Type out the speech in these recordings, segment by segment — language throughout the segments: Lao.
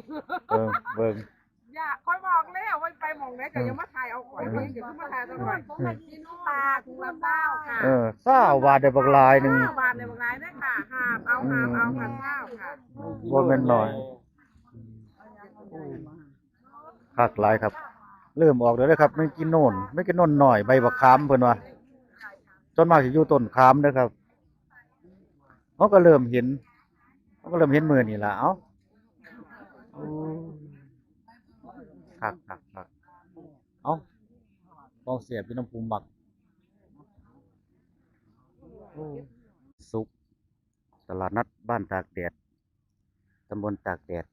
ເບິ່ງ ເບິ່ງ ຢ່າ ຂ້ອຍບອກແລ້ວວ່າໄປໝ່ອງໃດກໍຢ່າມາຖ່າຍເອົາຂ້ອຍ ເອີ ເພິ່ນກໍຄືມາຖ່າຍເອົາຂ້ອຍ ເອີ ກິນປາ ຖົງລະຊາວ ເອີ ຊາວບາດໄດ້ບັກຫຼາຍໜຶ່ງ ຊາວບາດໄດ້ບັກຫຼາຍເດ້ອຄ່ະ ຫາບເອົາ ຫາບເອົາ ຫາບເອົາ ຊາວ ຄ່ະ ບໍ່ແມ່ນໜ້ອຍ ຄັກຫຼາຍຄັບ ເລີ່ມອອກແລ້ວເດີຄັບ ແມງກີໂນນ ແມງກີໂນນນ້ອຍ ໃບບັກຂາມເພິ່ນວ່າ ສ່ວນມາກຊິຢູ່ຕົ້ນຂາມເດີຄັບ ເຮົາກໍເລີ່ມເຫັນ ເຮົາກໍເລີ່ມເຫັນມື້ນີ້ລະ ເອົ້າ ໂອ້ ຄັກໆໆ ເອົ້າ ຂອງແຊບຢູ່ນຳຜູ້ມັກ ໂອ້ ສຸກ ຕະຫຼາດນັດບ້ານຕາກແດດ ຕຳບົນຕາກແດດ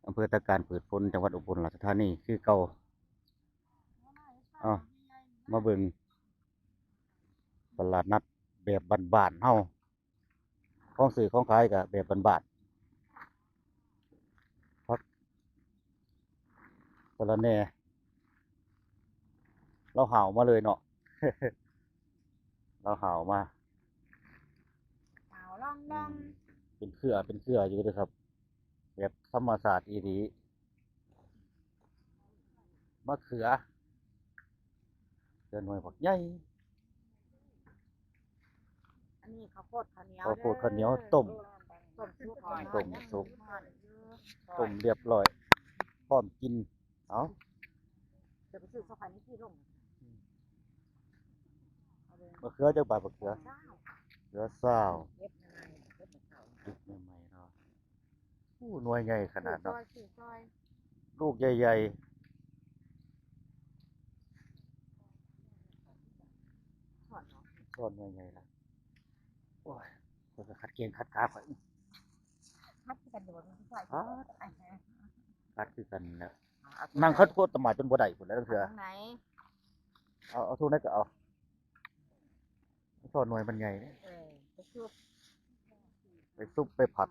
ອຳເພີຕາການພືດຜົນ ຈັງຫວັດອຸບົນລາຊະທານີຄືເກົ່າ. ເອົ້າ ມາເບິ່ງຕະຫຼາດນັດແບບບ້ານໆເຮົາ ຂອງຊື້ຂອງຂາຍກໍແບບບ້ານໆ ຜັກສະລະແໜ່ ລາວຫາວມາເລີຍເນາະ ລາວຫາວມາ ຫາວລອງໆ ເປັນເຄືອ ເປັນເຄືອຢູ່ເດີຄັບ. ແບບທຳມະຊາດອີ່ຫຼີ ມະເຂືອ ເຂືອໜ່ວຍບັກໃຫຍ່ ອັນນີ້ເຂົ້າໂພດເຂົ້າໜຽວ ເຂົ້າໂພດເຂົ້າໜຽວ ເດີ ຕົ້ມ ຕົ້ມສຸກ ຕົ້ມສຸກ ຕົ້ມຮຽບຮ້ອຍ ພ້ອມກິນ ເອົາ ຈະໄປຊື້ຊອກໄຂ່ໃນທີ່ລົງ ອືມ ມະເຂືອຈັກບາດ ມະເຂືອ ຊາວ ເຂືອຊາວ ເກັບໃໝ່ໆ ເກັບໃໝ່ໆເນາະ. ໂອ້ ໜ່ວຍໃຫຍ່ຂະໜາດເນາະ ຊື້ຊອຍ ຊື້ຊອຍ ລູກໃຫຍ່ໆ ຊ້ອນເນາະ ຊ້ອນໜ່ວຍໃຫຍ່ລະ ໂອ້ຍ ຂ້ອຍກໍຂັດແຂງຂັດຂາຂ້ອຍ ຂັດຄືກັນຢູ່ບໍ່ ມີຜູ້ຊາຍ ຄັດ ຂັດຄືກັນແຫຼະ ນັ່ງຂັດໂຄດຕະໝາດຈົນບໍ່ໄດ້ພຸ້ນແຫຼະ ລາງເທື່ອ ເອົາທາງໃດ ເອົາ ເອົາທາງໃດກໍເອົາ ຊ້ອນໜ່ວຍມັນໃຫຍ່ເດ້ ເອີ ໄປຊຸບ ໄປຊຸບໄປຜັດ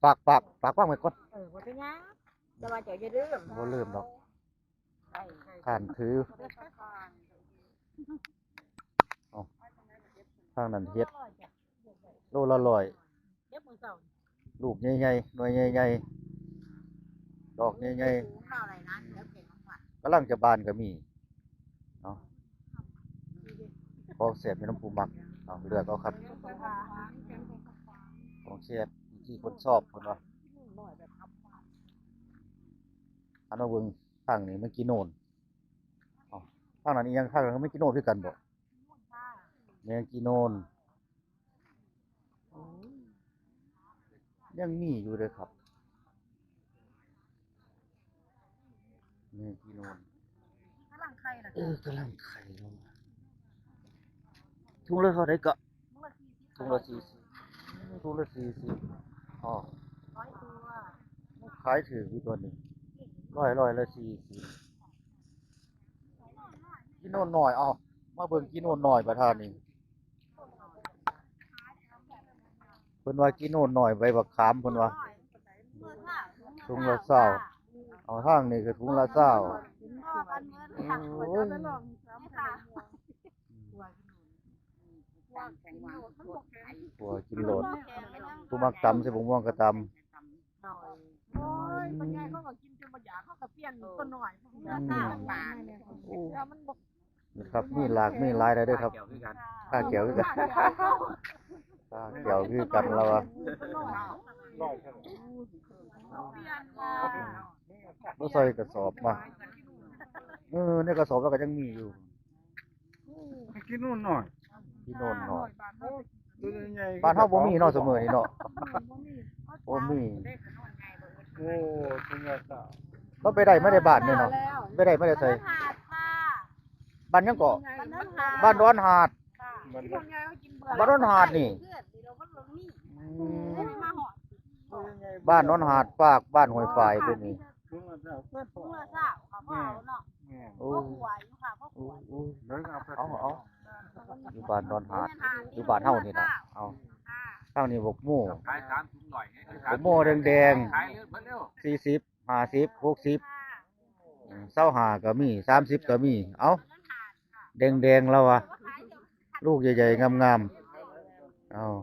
ຝາກ ຝາກ ຝາກວາງໄວ້ກ່ອນ ເອີ ບໍ່ເປັນຫຍັງ ແຕ່ວ່າເຈົ້າຢ່າລືມ ບໍ່ລືມດອກ ໄດ້ ຂ້ານຖື ເອົ້າ ທາງນັ້ນເຮັດ ໂລລະຮ້ອຍ ເກັບມື້ເຊົ້າ ລູກໃຫຍ່ໆ ໜ່ວຍໃຫຍ່ໆ ດອກໃຫຍ່ໆ ສູງເທົ່າໃດນະ ແລ້ວແກງຂອງຂວັນ ກຳລັງຈະບານກໍມີ ເອົາ ຂອງແຊບຢູ່ນຳຜູ້ມັກ ເອົາ ເລືອກເອົາຄັບ ຂອງແຊບທີ່ຄົນຊອບເພິ່ນວ່າ ອັນມາເບິ່ງທາງນີ້ແມງກີໂນນ ເອົາ ທາງນັ້ນອີ່ຫຍັງ ທາງນັ້ນແມງກີໂນນຄືກັນບໍ່ ແມງກີໂນນ ໂອ້ຍ ຍັງມີຢູ່ເດີຄັບ ແມງກີໂນນ ກຳລັງໄຂ່ລະ ເອີ ກຳລັງໄຂ່ລົງ ຖົງລະເທົ່າໃດເກາະ ຖົງລະສີ່ສິບ ຖົງລະສີ່ສິບ ອໍ ຮ້ອຍຕົວ ຂາຍຖືກຢູ່ຕົວນີ້ ຮ້ອຍ ຮ້ອຍລະສີ່ສິບ ກີໂນນນ້ອຍ ເອົາ ມາເບິ່ງກີໂນນນ້ອຍບາດທ່ານີ້ ເພິ່ນວ່າກີໂນນນ້ອຍໃບບັກຂາມ ເພິ່ນວ່າ ຖົງລະຊາວ ເອົາ ທາງນີ້ກໍຖົງລະຊາວ ໂອ້ຍ ຄົວກິນໂລດ ຜູ້ມັກຕຳໃສ່ບັກມ່ວງກໍຕຳ ໂອ້ຍ ພໍ່ໃຫຍ່ເຂົາກໍກິນຈົນບໍ່ຢາກ ເຂົາກໍປ່ຽນຕົວນ້ອຍ ອືມ ໂອ້ ເພື່ອມັນບໍ່ ນີ້ຄັບ ມີຫຼາກມີຫຼາຍແລ້ວເດີຄັບ ຄາແກ້ວຄືກັນ ຄາແກ້ວຄືກັນລາວວ່າ ບໍ່ໃສ່ກະສອບມາ ເອີ ໃນກະສອບລາວກໍຍັງມີຢູ່ ກິນໂນນນ້ອຍ ກິນໂນນນ້ອຍ ຕົວໃຫຍ່ໆ ບ້ານເຮົາບໍ່ມີເນາະ ຊຸມື້ນີ້ເນາະ ບໍ່ມີ ໂອ້ ຕົວໃຫຍ່ຊະ ເຮົາໄປໄດ້ມາແຕ່ບ້ານນີ້ເນາະ ໄປໄດ້ມາແຕ່ໃສ ບ້ານຫຍັງເກາະ ບ້ານດອນຫາດ ບ້ານດອນຫາດນີ້ ອືມ ບ້ານດອນຫາດປາກ ບ້ານຫ້ວຍຝາຍເພິ່ນນີ້ ໂອ້ ເອົາ ເອົາ ຢູ່ບ້ານດອນຫາດ ຢູ່ບ້ານເຮົານີ້ລະ ເອົາ ທາງນີ້ບັກໂມ ບັກໂມແດງໆ ສີ່ສິບ ຫ້າສິບ ຫົກສິບ ເອີ ຊາວຫ້າກໍມີ ສາມສິບກໍມີ ເອົາ ແດງໆ ລາວວ່າ ລູກໃຫຍ່ໆ ງາມໆ ເອົາ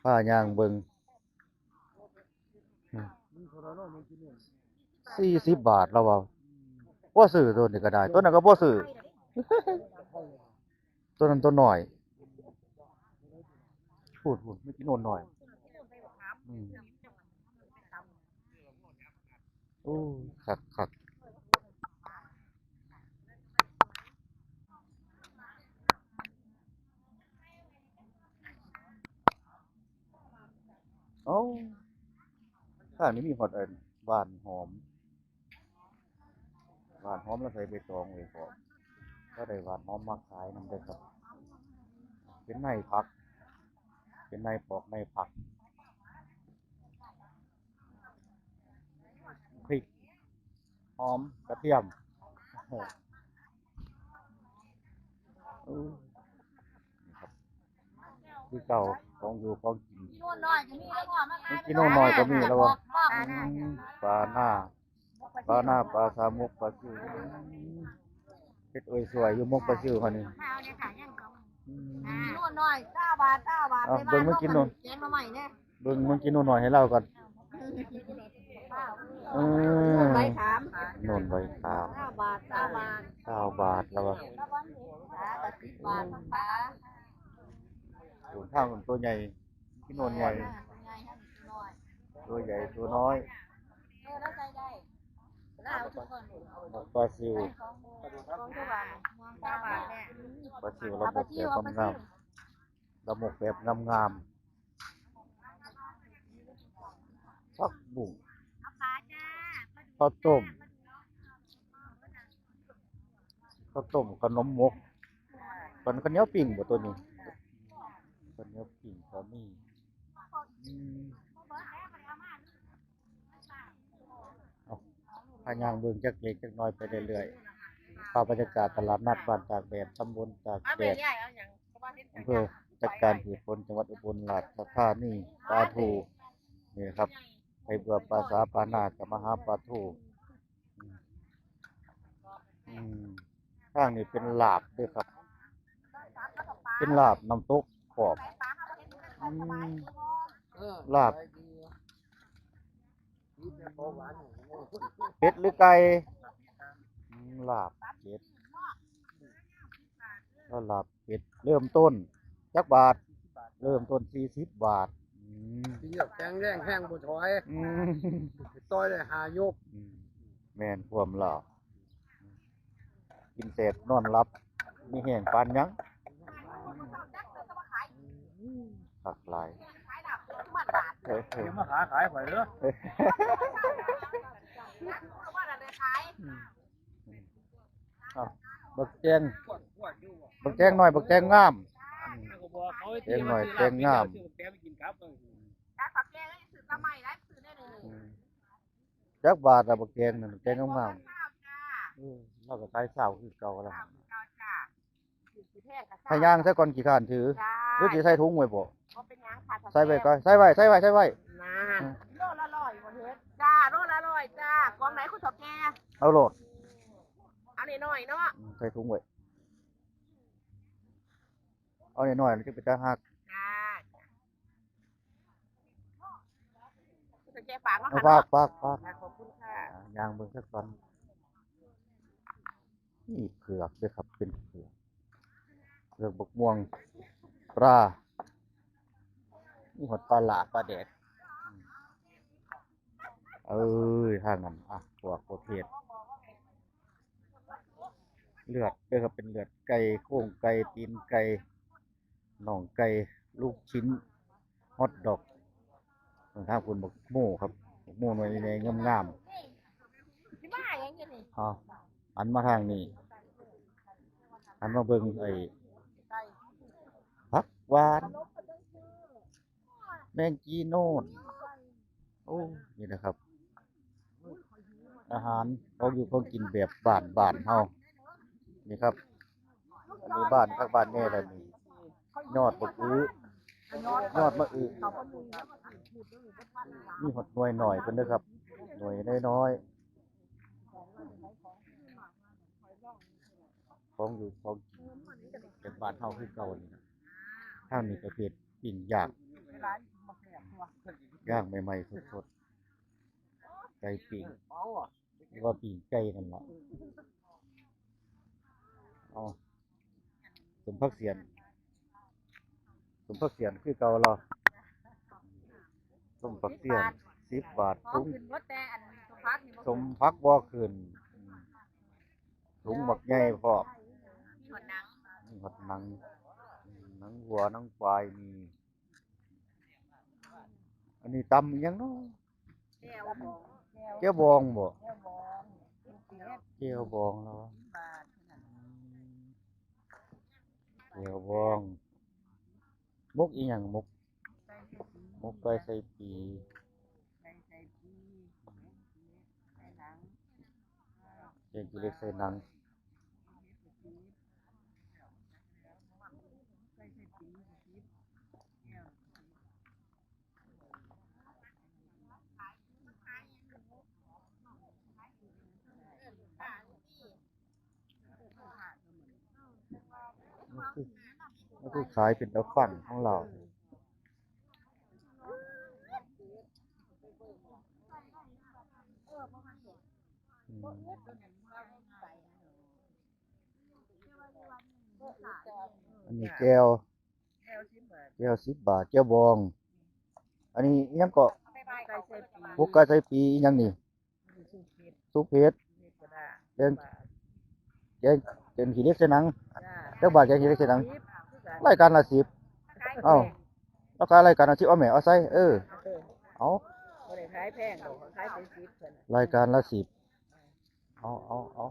ພາຍ່າງເບິ່ງ ສີ່ສິບບາດລາວວ່າ ບໍ່ຊື້ໂຕນີ້ກໍໄດ້ ໂຕນັ້ນກໍບໍ່ຊື້ ໂຕນັ້ນໂຕນ້ອຍ ພຸ້ນໆ ແມ່ງກິນໂນນນ້ອຍ ອືມ ໂອ້ ຄັກໆ ເອົ້າ ທາງນີ້ມີຮອດ ອັນ ຫວ່ານຫອມ ຫວ່ານຫອມລະໃສ່ໃບຕອງໄວ້ພ້ອມ ລະໄດ້ຫວ່ານຫອມມາຂາຍນຳເດີຄັບ ເປັນໃນຜັກ ເປັນໃນປອກໃນຜັກ ພິກ ຫອມ ກະທຽມ ເອີ ນີ້ຄັບ ຄືເກົ່າ ຂອງຢູ່ຂອງກິນ ກິໂລນ້ອຍກໍມີແລ້ວ ແມ່ງກິໂລນ້ອຍກໍມີແລ້ວບໍ່ ອືມ ປາໜ້າ ປາໜ້າ ປາສາໝົກ ປາຊິວ ເຮັດໂອຍສວຍຢູ່ໝົກປາຊິວເຮົານີ້ ກິໂລນ້ອຍ ຊາວບາດ ຊາວບາດ ເອົາ ເບິ່ງມັນກິນໂນນ ແກງໜໍ່ໄມ້ແດ່ ເບິ່ງມັນກິນໂນນນ້ອຍໃຫ້ລາວກ່ອນ ເອີ ໂນນໃບຂາມ ໂນນໃບຂາມ ຊາວບາດ ຊາວບາດ ຊາວບາດລະວ່າ ປາກະສິບບາດ ປາ ໂອ້ ທາງໂຕໃຫຍ່ ກິນໂນນໃຫຍ່ ອ່າ ໂຕໃຫຍ່ ໂຕໃຫຍ່ ໂຕນ້ອຍ ເອີ ລາວໃສ່ໄດ້ ປາຊິວ ຂອງ ຂອງເຈົ້າບ້ານ ຂອງຊາວບ້ານແຫຼະ ປາຊິວລະບົບແບບງາມໆ ລະບົບແບບງາມໆ ຜັກບຸ້ງ ເອົາປາຈ້າ ເຂົ້າຕົ້ມ ເຂົ້າຕົ້ມ ເຂົ້າໜົມໝົກ ເປັນເຂົ້າໜຽວປີ້ງບໍ່ໂຕນີ້ ເຂົ້າໜຽວປີ້ງກໍມີ ອືມ ເອົາ ພາຍ່າງເບິ່ງຈັກເລັກຈັກນ້ອຍໄປເລື້ອຍໆ ພາບບັນຍາກາດຕະຫຼາດນັດບ້ານຕາກແດດ ຕຳບົນຕາກແດດ ອຳເພີຈັດການຜະລິດຜົນ ຈັງຫວັດອຸບົນລາຊະທານີ ປາທູ ນີ້ນະຄັບ ໃຜເບື່ອປາສາປານາກໍມາຫາປາທູ ອືມ ທາງນີ້ເປັນລາບເດີຄັບ ເປັນລາບນ້ຳຕົກຂອບ ອືມ ລາບ ເປັດຫຼືໄກ່? ອືມ ລາບເປັດ ລາບເປັດ ເລີ່ມຕົ້ນຈັກບາດ? ເລີ່ມຕົ້ນສີ່ສິບບາດ. ອືມ ກິນແລ້ວແຂງແຮງແຮງບໍ່ຖອຍ. ອືມ ຕໍ່ໄດ້ຫ້າຍົກ. ອືມ ແມ່ນຄວາມລາວ. ກິນແຊບນອນຫຼັບ ມີແຮງປານຫຍັງ. ຄັກຫຼາຍ. ເອີ ເອີ ມາຫາຂາຍຂ້ອຍເດີ. ອືມ ເອົາ ບັກແຕງ ບັກແຕງນ້ອຍ ບັກແຕງງາມ. ອືມ ແຕງນ້ອຍ ແຕງງາມ. ອືມ ຈັກບາດລະບັກແຕງນັ້ນ ແຕງງາມໆ. ເອີ ລາວກໍຂາຍຊາວຄືເກົ່າລະ. ຖ້າຍ່າງໃສ່ກ່ອນຂີ້ຄ້ານຖື. ຫຼືຊິໃສ່ຖົງໄວ້ບໍ? ບໍ່ເປັນຫຍັງ. ໃສ່ໄວ້ກ່ອນ ໃສ່ໄວ້ ໃສ່ໄວ້ ໃສ່ໄວ້. ໂລລະຮ້ອຍບໍ່ເຮັດ? ຈ້າ ໂລລະຮ້ອຍຈ້າ. ກ່ອງໃດຄຸນເຖົ້າແກ່? ເອົາໂລດ. ເອົານ້ອຍໆເນາະ. ອືມ ໃສ່ຖົງໄວ້. ເອົານ້ອຍໆ ມັນຈຶ່ງເປັນຕາຮັກ. ຈ້າ ເອົາຝາກ ຝາກ ຝາກ. ຂອບຄຸນຄ່ະ. ຍ່າງເບິ່ງຊະກ່ອນ. ນີ້ເຜືອກເດີຄັບ ເປັນເຜືອກ ເຜືອກ ບັກມ່ວງ ປາ ມີຮອດປາຫຼ້າ ປາແດກ. ເອີຍ ທາງນັ້ນ ອ່ະ ພວກປະເພດເລືອດເດີຄັບ ເປັນເລືອດໄກ່ ໂຄງໄກ່ ຕີນໄກ່ ໜອງໄກ່ ລູກຊິ້ນ ຮອດດັອກ. ເບິ່ງທາງພຸ້ນ ບັກໂມຄັບ ບັກໂມໜ່ວຍໃຫຍ່ໆ ງາມໆ. ເອົາ ຫັນມາທາງນີ້ ຫັນມາເບິ່ງໄອ້ຜັກຫວານ ແມງຈີໂນນ. ໂອ້ ນີ້ນະຄັບ ອາຫານ ຂອງຢູ່ຂອງກິນແບບບ້ານໆເຮົາ. ນີ້ຄັບ ອັນນີ້ບ້ານຄັກບ້ານແນ່ແລ້ວນີ້. ຍອດບັກອຶ ຍອດມະອຶ ມີຮອດໜ່ວຍນ້ອຍເພິ່ນເດີຄັບ ໜ່ວຍນ້ອຍໆ. ຂອງຢູ່ຂອງກິນແບບບ້ານເຮົາຄືເກົ່ານີ້ນະ. ທາງນີ້ປະເພດປີ້ງຍ່າງ ຍ່າງໃໝ່ໆ ສົດໆ. ໄກ່ປີ້ງ ຫຼືວ່າປີ້ງໄກ່ນັ້ນລະ. ເອົາ ສົ້ມຜັກສຽນ ສົ້ມຜັກສຽນຄືເກົ່າລະ ສົ້ມຜັກສຽນສິບບາດ ທຸງ ສົ້ມຜັກບໍ່ຂຶ້ນ ອືມ ຖົງບັກໃຫຍ່ພ້ອມ ມີຮອດໜັງ ມີຮອດໜັງ ໜັງງົວ ໜັງຄວາຍ ມີ ອັນນີ້ຕຳອີ່ຫຍັງເນາະ? ແຈ່ວບອງ ແຈ່ວບອງບໍ? ແຈ່ວບອງ ແຈ່ວບອງແລ້ວ ສິບບາດ ອືມ ແຈ່ວບອງ ໝົກອີ່ຫຍັງ? ໝົກ ໝົກໄກ່ໃສ່ປີ ໄກ່ໃສ່ປີ ໃສ່ໜັງ ແກງຂີ້ເຫຼັກໃສ່ໜັງ ມັນຄື ມັນຄືຂາຍເປັນຕາຟັງຂອງລາວ. ອັນນີ້ແຈ່ວ ແຈ່ວສິບບາດ ແຈ່ວບອງ ອັນນີ້ອີ່ຫຍັງເກາະ? ໝົກໄກ່ໃສ່ປີ ອີ່ຫຍັງນີ້? ຊຸບເຫັດ ແກງ ແກງ ແກງຂີ້ເຫຼັກໃສ່ໜັງ ຈັກບາດ? ແກງຂີ້ເຫຼັກໃສ່ໜັງ ລາຍການລະສິບ ເອົ້າ ລາວຂາຍລາຍການລະສິບ ເອົາແມ່ ເອົາໃສ່ ເອີ ເອົາ ບໍ່ໄດ້ຂາຍແພງດອກ ຂາຍເປັນສິບເທົ່ານັ້ນ ລາຍການລະສິບ ເອົາ ເອົາ ເອົາ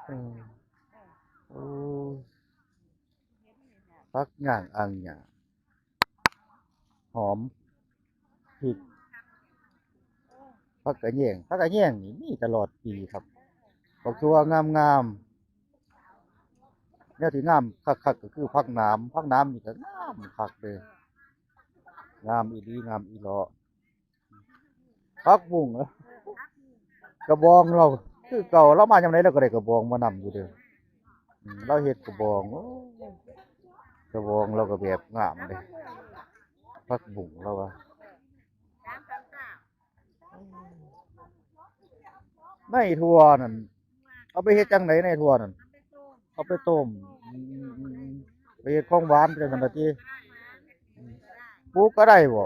ເອີ ໂອ້ ຜັກຫຍ້າງອ່າງຫຍ້າ ຫອມ ພິກ ຜັກກະແຍງ ຜັກກະແຍງນີ້ມີຕະຫຼອດປີຄັບ ບັກຖົ່ວງາມໆ ແນວທີ່ງາມຄັກໆ ກໍຄືຜັກໜາມ ຜັກໜາມນີ້ກໍງາມຄັກເດ້ ງາມອີ່ຫຼີ ງາມອີ່ຫຼໍ້. ຜັກບຸ້ງ ກະບອງລາວຄືເກົ່າ ລາວມາຍາມໃດລາວກໍໄດ້ກະບອງມານຳຢູ່ເດີ ອືມ ລາວເຮັດກະບອງ ໂອ້ ກະບອງລາວກໍແບບງາມເດ້ ຜັກບຸ້ງລາວວ່າ ໃນຖົ່ວນັ້ນ ເອົາໄປເຮັດຈັ່ງໃດໃນຖົ່ວນັ້ນ? ເອົາໄປຕົ້ມ ອືມ ໄປເຮັດຂອງຫວານຈັ່ງຊັ້ນລະຕິ ອືມ ປູກກໍໄດ້ບໍ?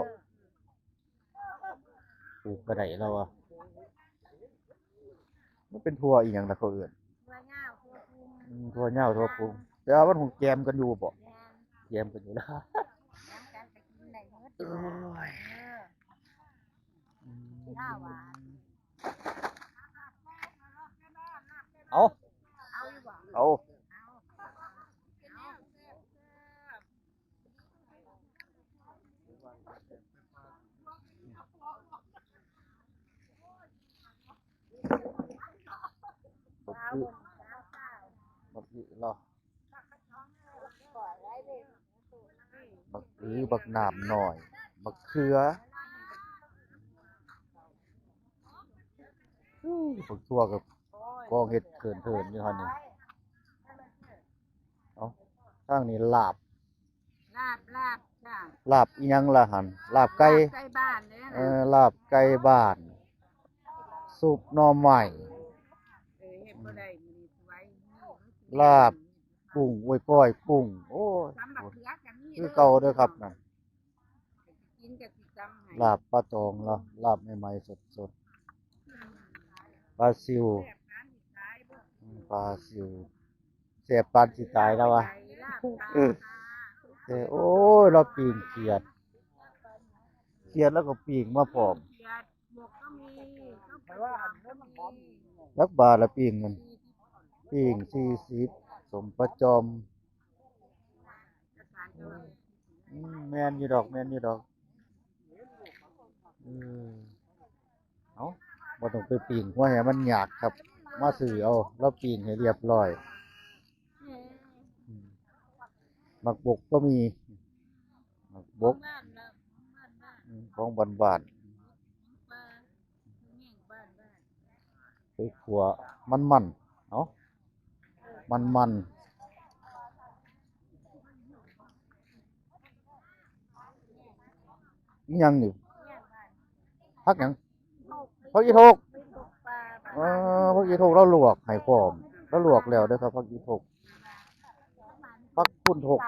ປູກກໍໄດ້ລາວວ່າ ມັນເປັນຖົ່ວອີ່ຫຍັງລະເຂົາເອີ້ນ? ຖົ່ວຍາວ ຖົ່ວປຸງ ອືມ ຖົ່ວຍາວ ຖົ່ວປຸງ ແຕ່ວ່າມັນຄົງແກມກັນຢູ່ບໍ? ແມ່ນ ແກມກັນຢູ່ລະ ແກມກັນກໍກິນໄດ້ໝົດ ໂອ້ຍ ເອີ ອືມ ລາວວ່າ ເອົາ ເອົາຢູ່ບໍ່? ເອົາ ເອົາ ບັກອຶ ບັກອຶເນາະ ບັກອຶ ບັກໜາມນ້ອຍ ບັກເຂືອ ອູ້ ບັກຖົ່ວກັບກອງເຫັດເຂີນໆຢູ່ຫັ້ນນີ້ ເອົ້າ ທາງນີ້ລາບ ລາບ ລາບ ລາບອີ່ຫຍັງລະຫັ້ນ? ລາບໄກ່ ລາບໄກ່ບ້ານເດ້ ເອີ ລາບໄກ່ບ້ານ ຊຸບໜໍ່ໄມ້ ເອີ ເຮັດບໍ່ໄດ້ມື້ນີ້ ລາບກຸ້ງ ໂອ້ຍ ກ້ອຍກຸ້ງ ໂອ້ຍ ຄືເກົ່າເດີຄັບນັ້ນ ກິນກໍຊິຈຳໃຫ້ ລາບປາຕອງລະ ລາບໃໝ່ໆ ສົດໆ ປາຊິວ ປາຊິວ ແຊບປານຊິຕາຍລະວ່າ ແຕ່ ໂອ້ຍ ລາວປີ້ງຂຽດ ຂຽດລາວກໍປີ້ງມາພ້ອມ ຂຽດ ໝົກກໍມີ ຈັກບາດລະປີ້ງນັ້ນ? ປີ້ງສີ່ສິບ ສົ້ມປາຈອມ ອືມ ແມ່ນຢູ່ດອກ ແມ່ນຢູ່ດອກ ເອີ ເອົ້າ ບໍ່ຕ້ອງໄປປີ້ງຫົວໃຫ້ມັນຍາກຄັບ ມາຊື້ເອົາ ລາວປີ້ງໃຫ້ລຽບຮ້ອຍ ອືມ ໝາກບົກກໍມີ ໝາກບົກ ຂອງບ້ານໆ ອືມ ຂອງບ້ານໆ ໄປຂົ້ວມັນໆ ເນາະ ມັນໆ ອີ່ຫຍັງນີ້? ຜັກຫຍັງ? ຜັກອີ່ຖົກ. ເອີ ຜັກອີ່ຖົກລາວລວກໃຫ້ພ້ອມ. ລາວລວກແລ້ວເດີຄັບ ຜັກອີ່ຖົກ. ຜັກຝຸ່ນຖົກ.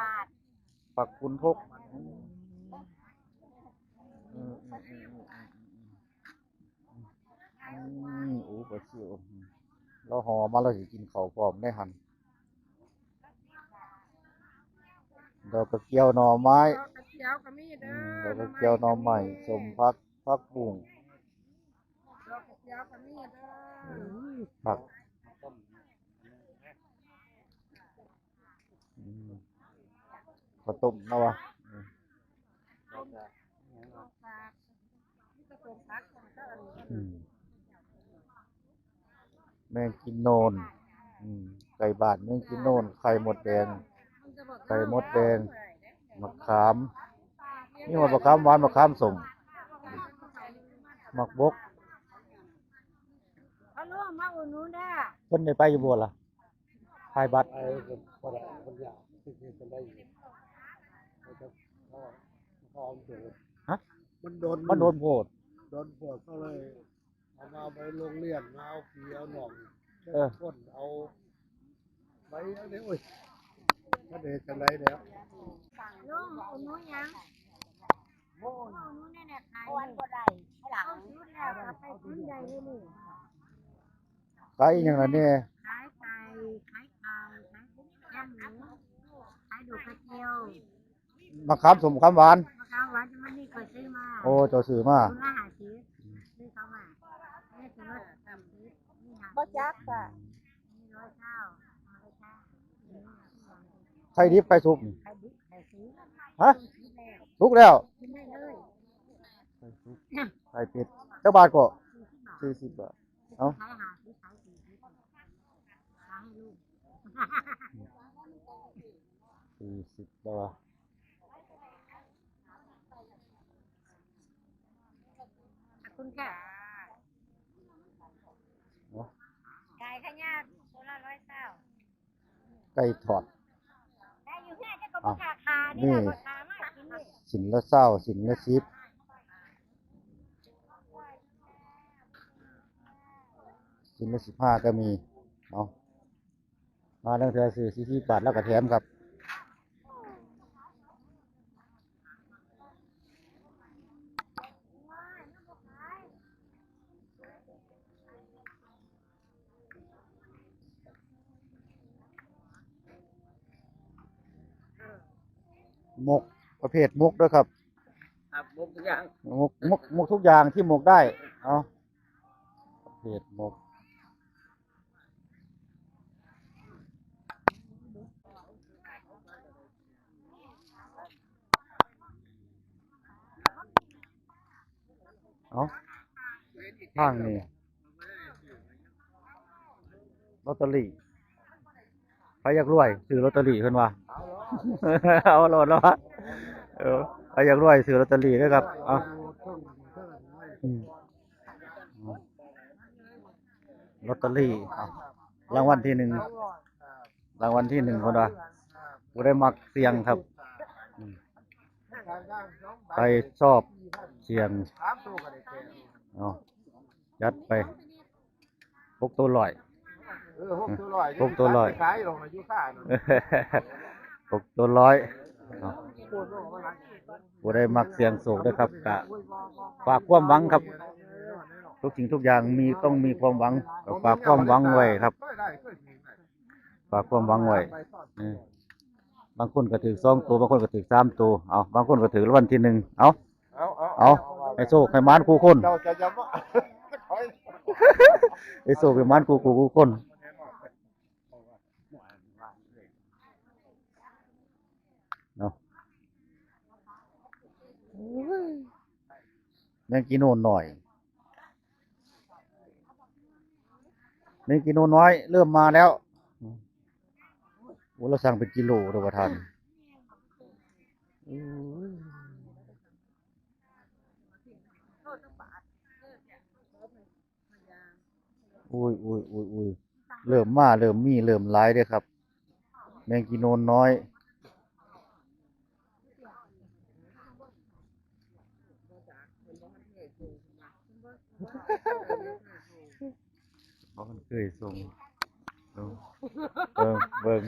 ຜັກຝຸ່ນຖົກ. ອືມ ອືມ ອືມ ອືມ ອືມ ອືມ ອືມ ໂອ້ ປາຊິວ ລາວຫໍ່ມາ ລາວຊິກິນເຂົ້າພ້ອມໃດຫັ້ນ. ດອກກະຈຽວໜໍ່ໄມ້ ດອກກະຈຽວກໍມີເດີ. ອືມ ດອກກະຈຽວໜໍ່ໄມ້ ໜໍ່ໄມ້ ສົ້ມຜັກ ຜັກບຸ້ງ ດອກກະຈຽວກໍມີເດີ. ອືມ ຜັກ ອືມ ເຂົ້າຕົ້ມເນາະວະ. ອືມ ອືມ ແມງກິນໂນນ ອືມ ໄກ່ບ້ານ ແມງກິນໂນນ ໄຂ່ມົດແດງ ໄຂ່ມົດແດງ ໝາກຂາມ ມີຮອດໝາກຂາມຫວານ ໝາກຂາມສົ້ມ ໝາກບົກ. ເພິ່ນໄດ້ໄປຢູ່ບໍ່ລະ? ຂາຍບັດ ໄປກໍບໍ່ໄດ້ ມັນຍາກ ຊິເຮັດຈັ່ງໃດອີກ ເຂົາຈະ ເຂົາ ເຂົາເອົາໂດດ ຮະ? ມັນດົນ ມັນດົນໂພດ ດົນໂພດ ກໍເລີຍເອົາມາໄວ້ໂຮງຮຽນ ມາເອົາພີ່ເອົານ້ອງ ເອີ ຄົນເອົາໄວ້ເອົາເດ້. ໂອ້ຍ ມັນເຮັດຈັ່ງໃດແລ້ວ ລຸງ ອຸດໜູນຫຍັງ? ອຸດໜູນແນ່ໆ ຂາຍ ເອົາອັນບໍ່ໄດ້ ເອົາສຸດແລ້ວ ເອົາໄປສຸດໃຫຍ່ເລີຍນີ້. ຂາຍອີ່ຫຍັງລະແມ່? ຂາຍໄກ່ ຂາຍເຂົ້າ ຂາຍແຄບໝູ ຂາຍດອກກະຈຽວ ໝາກຂາມສົ້ມ ໝາກຂາມຫວານ ໝາກຂາມຫວານ ມັນນີ້ຂ້ອຍຊື້ມາ ໂອ້ ເຈົ້າຊື້ມາ ຖົງລະຫ້າສິບ ຊື້ເຂົ້າມາ ອັນນີ້ຖືວ່າສາມສິບ ນີ້ຫ້າສິບ ບໍ່ຈັກ ອືມ ນີ້ຮ້ອຍຊາວ ຮ້ອຍຊາວ ໄຂ່ດິບໄຂ່ສຸກ ໄຂ່ດິບໄຂ່ສຸກ ຮະ? ສຸກແລ້ວ ກິນໄດ້ເລີຍ ໄຂ່ສຸກ ໄຂ່ເປັດ ຈັກບາດກໍ? ສີ່ສິບບາດ ສີ່ສິບບາດ ເອົ້າ ຂາຍຫ້າສິບ ຂາຍສີ່ສິບ ຂາຍໃຫ້ລູກ ສີ່ສິບແລ້ວວະ ຂອບຄຸນຄ່ະ ເນາະ ຂາຍຂະຫຍາດໂຕລະຮ້ອຍຊາວ ໄກ່ທອດ ໄດ້ຢູ່ເຮືອນ ເຈົ້າກໍບໍ່ຄ່າຂາຍນີ້ລະ ຂ້ອຍຂາຍມາກິນນີ້ ຊີ້ນລະຊາວ ຊີ້ນລະສິບ ຊີ້ນລະສິບຫ້າກໍມີ ເອົາ ມາລາງເທື່ອຊື້ສີ່ສິບບາດ ລາວກໍແຖມຄັບ. ໝົກ ປະເພດໝົກເດີຄັບ ຄັບ ໝົກທຸກຢ່າງ ໝົກ ໝົກ ໝົກທຸກຢ່າງທີ່ໝົກໄດ້ ເອົາ ປະເພດໝົກ. ເອົາ ທາງນີ້ ລອດເຕີຣີ ໃຜຢາກລວຍຊື້ລອດເຕີຣີ ເພິ່ນວ່າ ເອົາໂລດແລ້ວ ເອີ ໃຜຢາກລວຍຊື້ລອດເຕີຣີເດີຄັບ ເອົາ ອືມ. ລອດເຕີຣີ ເອົາ ລາງວັນທີໜຶ່ງ ລາງວັນທີໜຶ່ງ ເພິ່ນວ່າ ຜູ້ໃດມັກສ່ຽງຄັບ ອືມ ໃຜຊອບສ່ຽງ ເອົາ ຈັດໄປ ຫົກໂຕຮ້ອຍ ເອີ ຫົກໂຕຮ້ອຍ ຫົກໂຕຮ້ອຍ ຂາຍອອກມາຢູ່ຄ້ານັ້ນ ຫົກໂຕຮ້ອຍ ເອົາ. ຜູ້ໃດມັກສ່ຽງໂຊກເດີຄັບ ກະຝາກຄວາມຫວັງຄັບ ທຸກສິ່ງທຸກຢ່າງມີ ຕ້ອງມີຄວາມຫວັງ ກໍຝາກຄວາມຫວັງໄວ້ຄັບ ຝາກຄວາມຫວັງໄວ້ ເອີ ບາງຄົນກໍຖືກສອງໂຕ ບາງຄົນກໍຖືກສາມໂຕ ເອົາ ບາງຄົນກໍຖືກລາງວັນທີໜຶ່ງ ເອົາ ເອົາ ເອົາ ເອົາ ໃຫ້ໂຊກໃຫ້ໝານຄູ່ຄົນ ເຈົ້າຈະ ໃຫ້ໂຊກໃຫ້ໝານຄູ່ ຄູ່ຄົນ ເນາະ ໂອ້ຍ ແມງກີໂນນນ້ອຍ ແມງກີໂນນນ້ອຍເລີ່ມມາແລ້ວ ໂອ້ ລາວສັ່ງເປັນກິໂລເດີວ່າທ່ານ ໂອ້ຍ. ໂອ້ຍ ໂອ້ຍ ໂອ້ຍ ໂອ້ຍ ເລີ່ມມາ ເລີ່ມມີ ເລີ່ມຫຼາຍເດ້ຄັບ ແມງກີໂນນນ້ອຍ. ບໍ່ ມັນເຄີຍສົ່ງ ເອີ ເບິ່ງ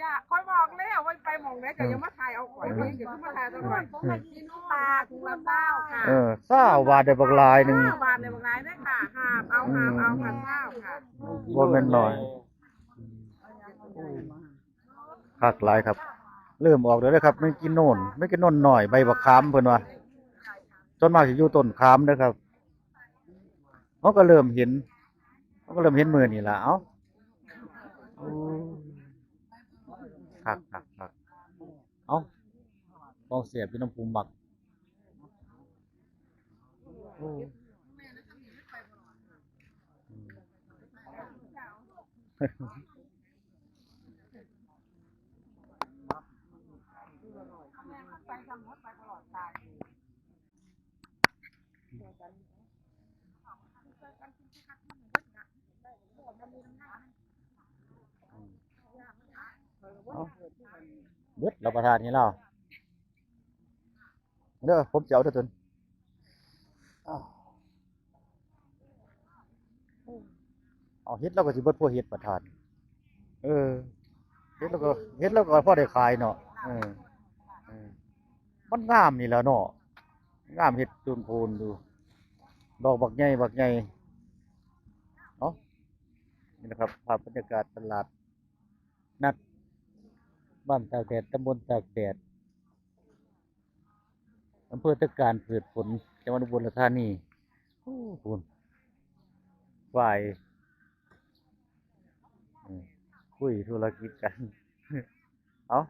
ຢ່າ ຂ້ອຍບອກແລ້ວວ່າໄປໝ່ອງໃດກໍຢ່າມາຖ່າຍເອົາຂ້ອຍ ເພິ່ນກໍຄືມາຖ່າຍແຕ່ຂ້ອຍ ກິນປາ ຖົງລະຊາວ ເອີ ຊາວບາດໄດ້ບັກຫຼາຍໜຶ່ງ ຊາວບາດໄດ້ບັກຫຼາຍເດີຄ່ະ ຫາບເອົາ ຫາບເອົາ ຫາບເອົາ ຊາວ ຄ່ະ ບໍ່ແມ່ນໜ້ອຍ ຄັກຫຼາຍຄັບ ເລີ່ມອອກແລ້ວເດີຄັບ ແມງຈີນູນ ແມງຈີນູນນ້ອຍ ໃບບັກຂາມເພິ່ນວ່າ ສ່ວນມາກຊິຢູ່ຕົ້ນຂາມເດີຄັບ ເຮົາກໍເລີ່ມເຫັນ ເຮົາກໍເລີ່ມເຫັນມື້ນີ້ລະ ເອົ້າ ໂອ້ ຄັກໆໆ ເອົ້າ ຂອງແຊບຢູ່ນຳຜູ້ມັກ ໂອ້ ອືມ ເອົ້າ ເບິດ ລະປະທານໃຫ້ລາວເດີ ຜົມຈະເອົາເດີຕົນ ເອົາ ເຮັດລາວກໍຊິເບິດພວກເຫັດປະທານ ເອີ ເຫັດລາວກໍ ເຫັດລາວກໍພໍໄດ້ຂາຍເນາະ ເອີ ເອີ ມັນງາມນີ້ແຫຼະເນາະ ງາມເຫັດຕົ້ນໂພນຢູ່ ດອກບັກໃຫຍ່ ບັກໃຫຍ່ ເອົ້າ ນີ້ນະຄັບ ພາບບັນຍາກາດຕະຫຼາດນັດບ້ານຕາກແດດ ຕຳບົນຕາກແດດ ອຳເພີຕະການພືດຜົນ ຈັງຫວັດອຸບົນລາຊານີ ໂອ້ ພຸ້ນ ຝ່າຍ ອືມ ຄຸຍທຸລະກິດກັນ ເອົ້າ.